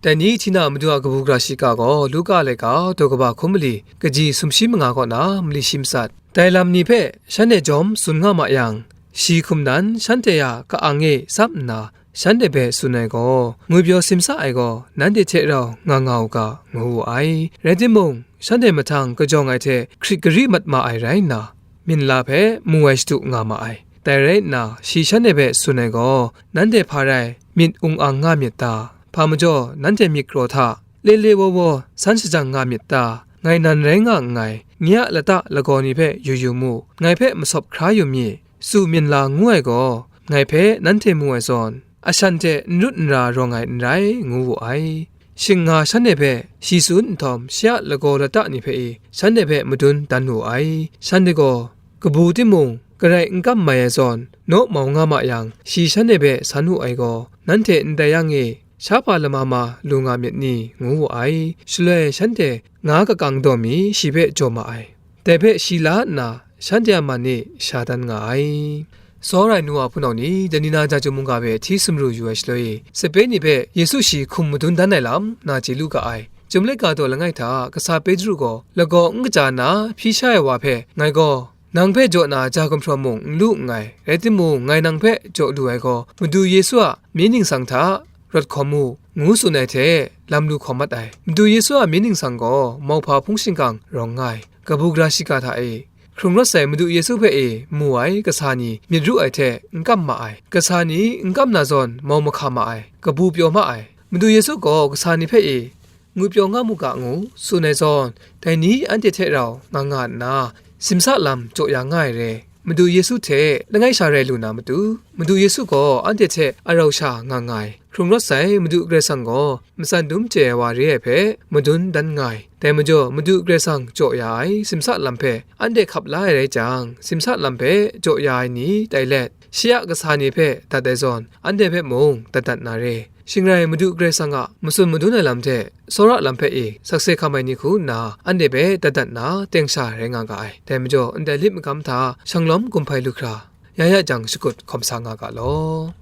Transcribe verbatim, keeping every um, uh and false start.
Dai ni hti na Madu a kabu gara shiga gaw Luka laika daw kaba hkum mali kaji sumshi manga kaw na mali shi matsat. Dai lam ni hpe shanhte jawm tsun nga ma yang, shi hkum nan shanhte a ka-ang e tsap nna, shanhte hpe tsun ai gaw, ngwipyaw simsa ai gaw nanhte hte rau nga nga u ga, ngu wu ai. Rai timung, shanhte mahtang kajawng ai hte hkrit gari mat ma ai rai nna, minla hpe mu ai shadu nga ma ai. Dai rai nna, shi shanhte hpe tsun ai gaw, nanhte hpa rai myit ung ang nga myit ta? Hpa majaw nanhte myit kraw hta le le waw waw san shajang nga myit ta? Ngai nan rai nga nngai, nye a lata lagaw ni hpe yu yu mu, ngai hpe masawp hkra yu mi, tsu minla ngu ai gaw, ngai hpe nanhte mu ai zawn, ashan hte n rut n ra rawng ai n rai, ngu wu ai. Shing nga shanhte hpe shi tsun nhtawm, shi a lagaw lata ni hpe e shanhte hpe madun dan wu ai. Shanhte gaw kabu timung, garai n kam mai ai zawn, naw mau nga ma yang, shi shanhte hpe san wu ai gaw, nanhte ndai yang e, sha hpa lama ma lu nga myit ni? Ngu wu ai. Shaloi shanhte nga kakang daw mi shi hpe jaw ma ai. Dai hpe shi la nna, shanhte a man e sha dan nga ai. Tsawra ai nu wa hpunau ni, dai ni na ja chyum mungga hpe hti sumru yu ai shaloi, sape ni hpe Yesu shi hkum madun dan ai lam na chye lu ga ai. Chyum laika daw langai hta, kasa Petru gaw lagaw n kaja nna hpyi sha ai wa hpe, ngai gaw, nang hpe jaw na ja gumhpraw mung n lu nngai, rai timung, ngai nang hpe jaw lu ai gaw, Madu Yesu a myit ningsang hta rawt hkawm u, ngu tsun ai hte lam lu hkawm mat ai. Madu Yesu a myit ningsang gaw mauhpa hpung shingkang rawng nga ai. Kabu gara shiga hta e, hkrung rawt sai Madu Yesu hpe e mu ai kasa ni myit ru ai hte n kam ma ai. Kasa ni n kam na zawn mau mahka ma ai, kabu pyaw ma ai. Madu Yesu gaw kasa ni hpe e, ngwipyaw nga mu ga ngu tsun ai zawn, dai ni anhte hte rau nga nga nna, simsa lam jaw ya nga ai re. Madu Yesu hte langai sha rai lu na matu, Madu Yesu gaw anhte hte arau sha nga nga ai. Hkrung rawt sai Madu Karai Kasang gaw matsan dum chye ai wa re ai hpe madun dan nga ai. Dai majaw, Madu Karai Kasang jaw ya ai simsa lam hpe anhte hkap la ai rai jang, simsa lam hpe jaw ya ai ni tai let, shi a kasa ni hpe dat ai zawn, anhte hpe mung dat dat na re. Shing rai, Madu Karai Kasang a matsun madun ai lam hte tsawra lam hpe e sakse hkam ai ni hku nna, anhte hpe dat dat nna teng sha rai nga ga ai. Dai majaw, ndai lit magam hta shanglawm gumhpai lu hkra, ya ya jang shakut hkawm sa nga ga law.